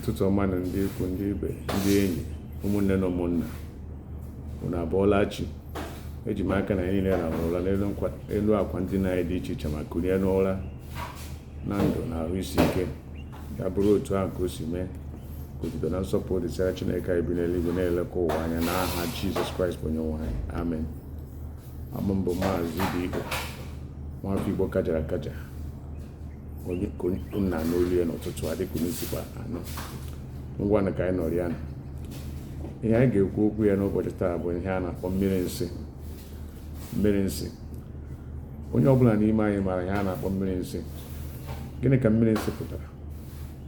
Ụtụtụ ọma na ndị ikwu, ndị ibe, ndị enyi, ụmụnne na ụmụnna. Unu abọọla chi? Eji m aka na anyị niile rahụrụ ụra n'elu akwa ndina anyị dị iche iche ma kunie n'ụra na ndụ na ahụ isi ike. Ya bụrụ otu ahụ ka o si mee, ka otuto na nsọpụrụ dịsịara Chineke anyị bi n'eluigwe na-elekọ ụwa anya n'aha Jizọs Kraịst bụ Onyenwe anyị. Amen. Abụ m bụ Maazị D.O. nwafọ Igbo kajara akaja, onye ka unu na-anụ olu ya n'ụtụtụ a dịka unu sikwa anụ. Ngwanụ, ka anyị nọrọ ya. Ihe anyị ga-ekwu okwu ya n'ụbọchị taa bụ ihe a na-akpọ mmiri nsị. Mmiri nsị, onye ọbụla n'ime anyị maara ihe a na-akpọ mmiri nsị. Gịnị ka mmiri nsị pụtara?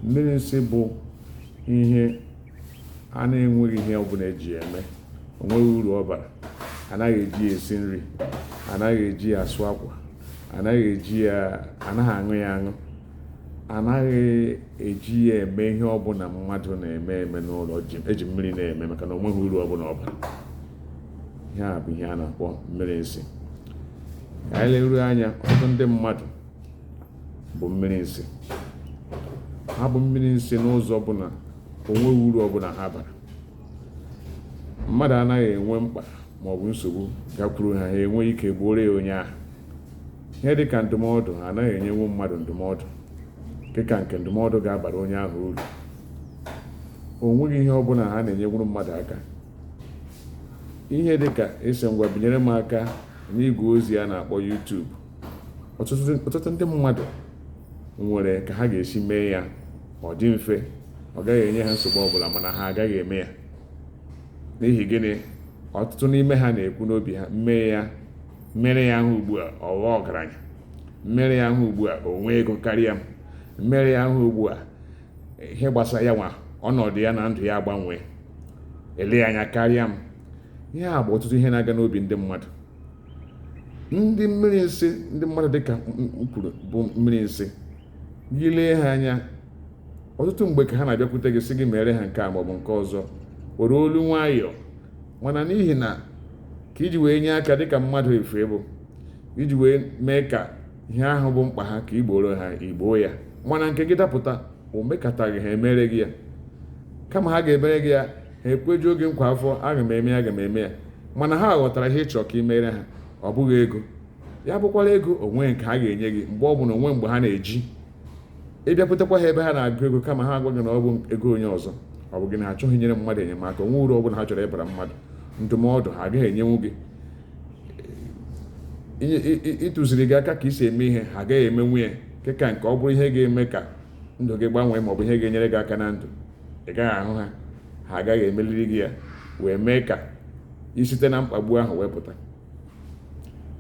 Mmiri nsị bụ ihe a na-enweghị ihe ọbụla eji eme. O nweghị uru ọ bara. Anaghị eji ya esi nri, anaghị eji ya asụ akwa, anaghị eji ya, anaghị aṅụ ya aṅụ, anaghị eji ya eme ihe ọbụla mmadụ na-eme eme n'ụlọ eji mmiri na-eme, maka na o nweghị uru ọbụla ọ bara. Ihe a bụ ihe a na-akpọ mmiri nsị. Ka anyị leruo anya, ọtụtụ ndị mmadụ bụ mmiri nsị. Ha bụ mmiri nsị n'ụzọ bụ na o nweghị uru ọbụla ha bara. Mmadụ anaghị enwe mkpa maọbụ nsogbu gakwuru ha, ha enwe ike gbuoro ya onye ahụ. Ihe dịka ndụmọdụ, ha anaghị enyenwu mmadụ ndụmọdụ, dịka nke ndụmọdụ ga-abara onye ahụ uru. O nweghị ihe ọbụla ha na-enyenwuru mmadụ aka. Ihe dịka ịsị, "Ngwa, binyere m aka n'igwe ozi a na-akpọ YouTube," ọtụtụ ndị mmadụ nwere ka ha ga-esi mee ya ọ dị mfe, ọ gaghị enye ha nsogbu ọbụla, mana ha agaghị eme ya. N'ihi gịnị? Ọtụtụ n'ime ha na-ekwu n'obi ha, "Mmee ya, mmere ya ahụ ugbu a, ọ ghọọ ọgaranya. Mmere ya ahụ ugbu a, o nwee ego karịa m. Mmere ya ahụ ugbu a, ihe gbasara ya nwa, ọnọdụ ya na ndụ ya agbanwee, ele anya karịa m." Ihe a bụ ọtụtụ ihe na-aga n'obi ndị mmadụ, ndị mmiri nsị. Ndị mmadụ, dịka m kwuru, bụ mmiri nsị. Gị lee ha anya, ọtụtụ mgbe ka ha na-abịakwute gị, sị gị mere ha nke a maọbụ nke ọzọ, were olu nwayọọ, mana n'ihi na ka iji wee nye aka dịka mmadụ efu bụ iji wee mee ka ihe ahụ bụ mkpa ha ka igboro ha, igboo ya. Mana nke gị dapụta, o mekataghị ha emere gị ya. Kama ha ga-emere gị ya, ha ekwejuo gị nkwa afọ, "Aga m eme ya, aga m eme ya." Mana ha ghọtara ihe ị chọrọ ka ị mere ha, ọ bụghị ego. Ya bụkwara ego onwe nke ha ga-enye gị mgbe ọ bụla onwe mgbe ha na-eji ịbịakwutekwa ha ebe ha na-agụ ego, kama ha agwa gị na ọ bụ ego onye ọzọ. Ọ bụ gị na ha achọghị inyere mmadụ enyemaka. Onwe uru ọbụla ha chọrọ ịbara mmadụ. Ndụmọdụ, ha agaghị enyenwu gị. Ịtụziri gị aka ka isi eme ihe, ha agaghị emenwu ya. Nke ka nke, ọ bụrụ ihe ga-eme ka ndụ gị gbanwee maọbụ ihe ga-enyere gị aka na ndụ, ị gaghị ahụ ha, ha agaghị emeliri gị ya wee mee ka isite na mkpagbu ahụ wee pụta.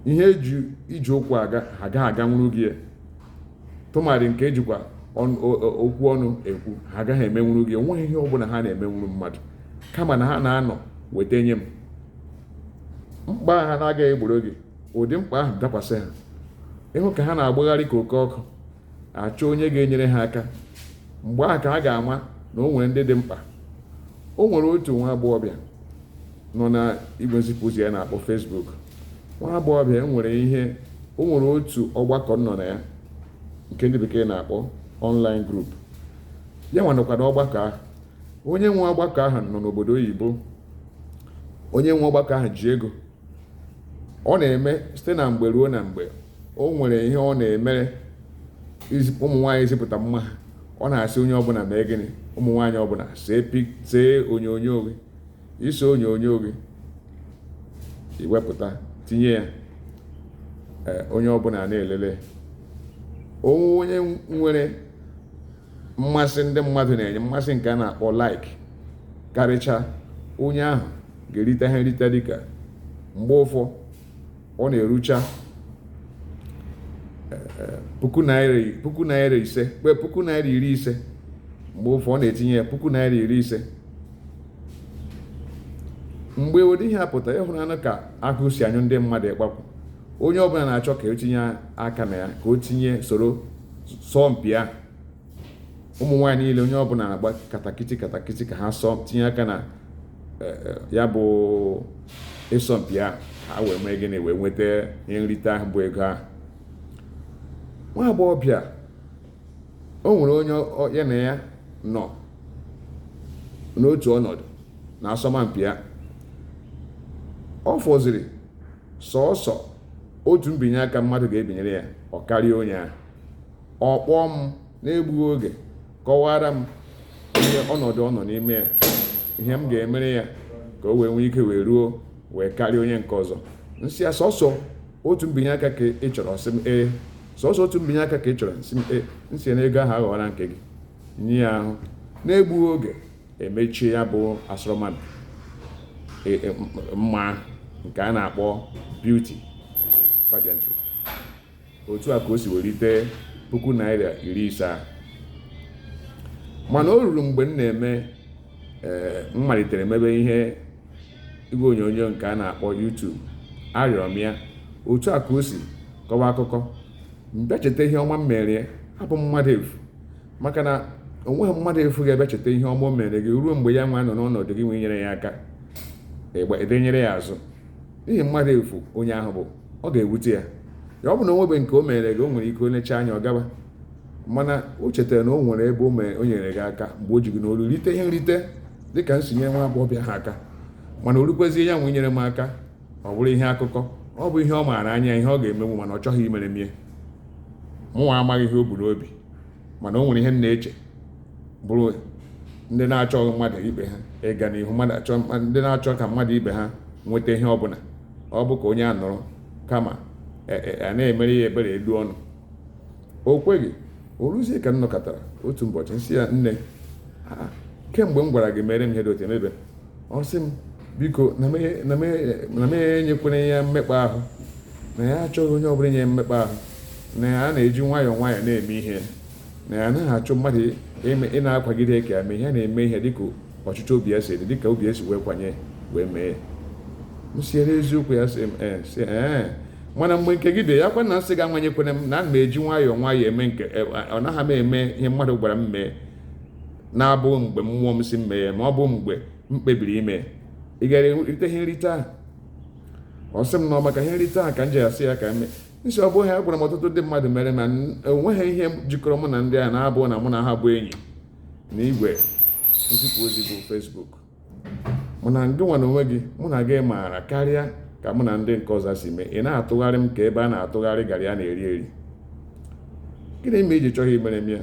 Ihe eji iji ụkwụ aga, ha agaghị aganwuru gị ya. Tụmadị nke ejikwa okwu ọnụ ekwu, ha agaghị emenwuru gị. Onweghị ihe ọbụla ha na-emenwuru mmadụ, kama na ha na-anọ weta nye m mkpa ha na-agaghị egboro gị. Ụdị mkpa ahụ dakwasị ha, ịhụ ka ha na-agbagharị ka oke ọkụ achọ onye ga-enyere ha aka. Mgbe ahụ ka ha ga-ama na o nwere ndị dị mkpa. O nwere otu nwa agbọghọbịa nọ na igwe nzipụ ozi ya na-akpọ Facebook. Nwa agbọghọbịa nwere ihe, o nwere otu ọgbakọ nọ na ya nke ndị bekee na-akpọ online group. Ya nwa nọkwa n'ọgbakọ ahụ. Onye nwe ọgbakọ ahụ nọ n'obodo oyibo. Onye nwe ọgbakọ ahụ ji ego. Ọ na-eme site na mgbe ruo na mgbe, o nwere ihe ọ na-emere ụmụ nwaanyị zipụta mma ha. Ọ na-asị onye ọbụla mee gịnị? Ụmụ nwaanyị ọbụla see onyonyo gị, ise onyonyo gị, iwepụta tinye ya, onye ọbụla na-elele. Onye nwere mmasị, ndị mmadụ na-enye mmasị nke a na-akpọ like karịchaa, onye ahụ ga-erite ihe nrite. Dịka mgbe ụfọ ọ na-erucha ₦1,000, ₦5,000, ₦50,000. Mgbe ụfọ ọ na-etinye ya ₦50,000. Mgbe ụdị ihe apụta, ịhụnanya ka agụ si anyụ ndị mmadụ ịkpapụ. Onye ọbụla na-achọ ka o tinye aka na ya, ka o tinye soro sọọ mpi ahụ. Ụmụ nwaanyị niile, onye ọbụla na-agba katakiti katakiti ka ha sọ tinye aka na ya bụ ịsọ mpi ahụ, ha wee mee gịnị? Wee nweta ihe nrite ahụ bụ ego ahụ. Nwa agbọghọbịa, o nwere onye ya na ya nọ. N'otu ọnọdụ na asọmpi ya, ọ fọziri sọọsọ otu mbinye aka mmadụ ga-ebinyere ya, ọ karịa onye ahụ. Ọ kpọọ m na-egbughị oge, kọwara m ihe ọnọdụ ọ nọ n'ime ya, ihe m ga-emere ya ka o wee nwee ike wee ruo wee karịa onye nke ọzọ. M sị ya, sọsọ otu mbinye aka ka ị chọrọ? Sị m ee. Sọsọ otu mbinye aka ka ị chọrọ? Sị m ee. M sị na ego ahụ aghọọla nke gị. Nye ya ahụ na-egbughị oge, emechie ya bụ asọmpi mma nke a na-akpọ beauty pageantry. Otu a ka o si welite ₦50,000 ahụ. Mana o ruru mgbe m na-eme, ee, m malitere mebe ihe igwe onyonyo nke a na-akpọ YouTube, arịọrọ m ya. Otu a ka o si kọwa akụkọ. M bịa cheta ihe ọma m mere ya. Abụ mmadụ efu, maka na onweghị mmadụ efu ga-abịa cheta ihe ọma o mere gị ruo mgbe ya nwa nọ n'ọnọdụ gị nwee nyere ya aka, edenyere ya azụ. N'ihi mmadụ efu onye ahụ bụ, ọ ga-ewute ya. Ya ọ bụ na onwebe nke o mere gị, o nwere ike onecha anya ọ gaba. Mana o chetara na o nwere ebe o nyere gị aka mgbe o ji gị n'olu rite ihe nrite, dịka m si nye nwa agbọghọbịa ha aka. Mana o rukwezie ya nwe nyere m aka, ọ bụrụ ihe akụkọ, ọ bụ ihe ọ maara anya ihe ọ ga-emenwu, mana ọ chọghị imere m ihe. Mụnwa amaghị ihe o bu n'obi, mana o nwere ihe m na-eche bụrụ ndị na-achọghị mmadụ ibe ha ịga n'ihu, mmadụ achọ ndị na-achọ ka mmadụ ibe ha nweta ihe ọbụla, ọ bụ ka onye a nọrọ kama a na-emere ya ebere elu ọnụ. O kweghị. O ruzie ka m nọkọtara otu ụbọchị, nsị ya, "Nne, kemgbe m gwara gị mere m ihe dị otu, emebe." Ọ sị m, biko, na m enyekwere ya mmekpa ahụ, na ya achọghị onye ọbụla inye mmekpa ahụ, na ya na-eji nwayọọ nwayọọ na-eme ihe, na ya anaghị achọ mmadụ ị na-akwagide ka ya mee ihe, na-eme ihe dịka ọchịchọ obi ya si dị, dịka obi ya si wee kwanye wee mee. M siere eziokwu ya, sị m ee, sị ee. Mana mgbe nke gị dị ya kwa na nsị ga-amanyekwere m na ana m eji nwayọọ nwayọọ eme nke ọ naghị m eme ihe mmadụ gwara m mee, na-abụghị mgbe mmụọ m si m mee ya, ma ọ bụ mgbe m kpebiri ime. Ị gara erite ihe nrite ahụ? Ọ sị m na ọ maka ihe nrite ahụ ka m ji asị ya ka m mee. Nsị ọ bụghị ya, gwara m ọtụtụ ndị mmadụ mere, ma enweghị ihe jikọrọ mụ na ndị a na-abụ na mụ na ha bụ enyi na igwe nzipụ ozi bụ Facebook. Mana ngị nwa na onwe gị, mụ na gị maara karịa ka mụ na ndị nke ọzọ si mee. Ị na-atụgharị m ka ebe a na-atụgharị garị a na-eri eri. Gịnị ma iji chọghị imere m ya?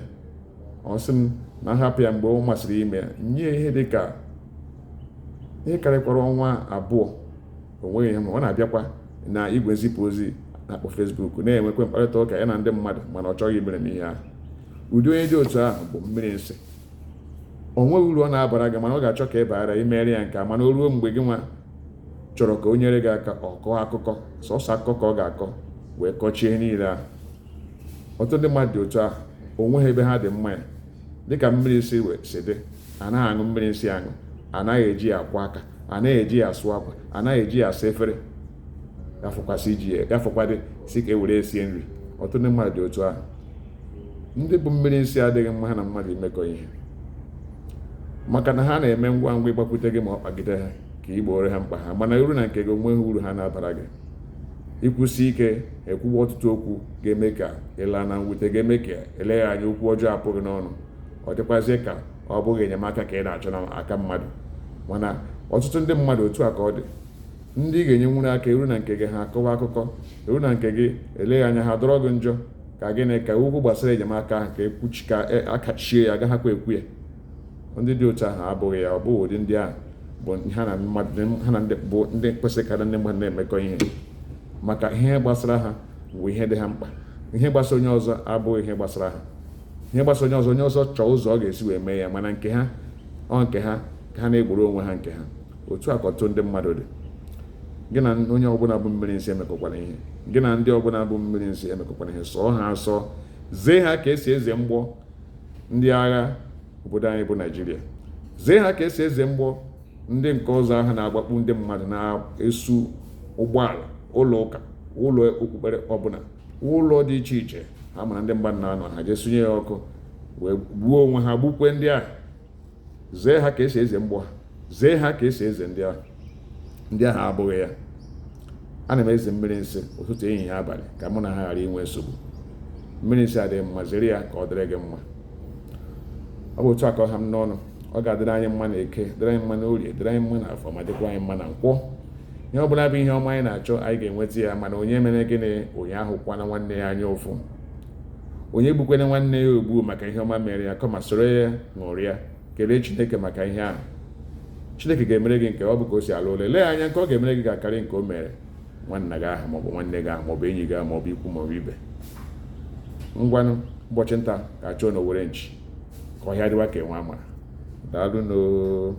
Ọ sị m na nhapụ ya mgbe ọ masịrị ime ya. Nye ihe dị ka ihe karịkwara ọnwa 2, o nweghị ihe. Ma ọ na-abịakwa na igwe nzipụ ozi na-akpọ Facebook, na-enwekwa mkparịta ụka ya na ndị mmadụ, mana ọ chọghị imere m ihe ahụ. Ụdị onye dị otu ahụ bụ mmiri nsị. O nweghị uru ọ na-abara gị, mana ọ ga-achọ ka ị baara imere ya nke a. Mana o ruo mgbe gị nwa chọrọ ka o nyere gị aka, ọ kọọ akụkọ, sọsọ akụkọ ka ọ ga-akọ wee kọchie ihe niile ahụ. Ọtụtụ ndị mmadụ dị otu ahụ, o nweghị ebe ha dị mma ya. Dịka mmiri nsị si dị, anaghị aṅụ mmiri nsị aṅụ, anaghị eji ya akwọ aka, anaghị eji ya asụ akwa, anaghị eji ya asa efere, ya fọkwasị iji ya, ya fọkwadị si ka e were sie nri. Ọtụtụ ndị mmadụ dị otu ahụ, ndị bụ mmiri nsị, adịghị mma ha na mmadụ imekọ ihe, maka na ha na-eme ngwa ngwa ịgbakwute gị ma ọ kpagide ha ka ị gboro ha mkpa ha. Mana uru na nke gị, onweghị uru ha na-abara gị. Ikwụsị ike, ekwuwe ọtụtụ okwu ga-eme ka ị laa na mwute, ga-eme ka eleghị anya okwu ọjọọ apụghị n'ọnụ. Ọ dịkwazie ka ọ bụghị enyemaka ka ị na-achọ n'aka mmadụ. Mana ọtụtụ ndị mmadụ, otu a ka ọ dị. Ndị ị ga-enyenwuru aka, eru na nke gị, ha akọwa akụkọ. Eru na nke gị, eleghị anya ha dọrọ gị njọ ka gịnị ka okwu gbasara enyemaka ahụ ka ekwuchi ka akachie ya, agaghịkwa ekwu ya. Ndị dị otu ahụ abụghị ya. Ọ bụghị ụdị ndị ahụ bụ ha na mmadụ, ha na ndị bụ ndị kwesịrị ka ndị mmadụ na-emekọ ihe, maka ihe gbasara ha bụ ihe dị ha mkpa. Ihe gbasara onye ọzọ abụghị ihe gbasara ha. Ihe gbasara onye ọzọ, onye ọzọ chọọ ụzọ ọ ga-esi wee mee ya. Mana nke ha, ọ nke ha ka ha na-egboro onwe ha nke ha. Otu a ka ọtụtụ ndị mmadụ dị. Gị na onye ọbụla bụ mmiri nsị emekọkwara ihe. Gị na ndị ọbụla bụ mmiri nsị emekọkwara ihe. Sọọ ha asọ, zee ha ka esi eze mgbọ ndị agha obodo anyị bụ Naijiria, zee ha ka esi eze mgbọ ndị nke ọzọ ahụ na-agbakpu ndị mmadụ, na-esu ụgbọala, ụlọ ụka, ụlọ okpukpere ọbụla, ụlọ dị iche iche ha mara ndị mmadụ na-anọ, ha jee sunye ya ọkụ wee gbuo onwe ha, gbukwe ndị ahụ. Zee ha ka esi eze mgbọ ha, zee ha ka esi eze ndị ahụ. Ndị ahụ abụghị ya. Ana m eze mmiri nsị ụtụtụ, ehihie, abalị, ka mụ na ha ghara inwe nsogbu. Mmiri nsị adịghị mma. Zere ya ka ọ dịrị gị mma. Ọ bụ otu a ka ọ ha m n'ọnụ. Ọ ga-adịrị anyị mma na Eke, dịrị anyị mma na Orie, dịrị anyị mma na Afọ, ma dịkwa anyị mma na Nkwọ. Ihe ọbụla bụ ihe ọma anyị na-achọ, anyị ga-enweta ya. Mana onye mere gịnị? Onye ahụkwana nwanne ya anya ụfụ. Onye gbukwene nwanne ya ogbu maka ihe ọma mere ya, kama soro ya ṅụrịa, kelee Chineke maka ihe ahụ Chineke ga-emere gị. Nke ọ bụ ka o si alụ ole lee anya, nke ọ ga-emere gị ga-akarị nke o mere nwanna gị ahụ, maọbụ nwanne gị ahụ, maọbụ enyi gị ahụ, maọbụ ikwu, maọbụ ibe. Ngwanụ, ụbọchị nta ka achọọ na owere nchi ka ọhịa dịwa ka enwe amara. Daalụ n'o.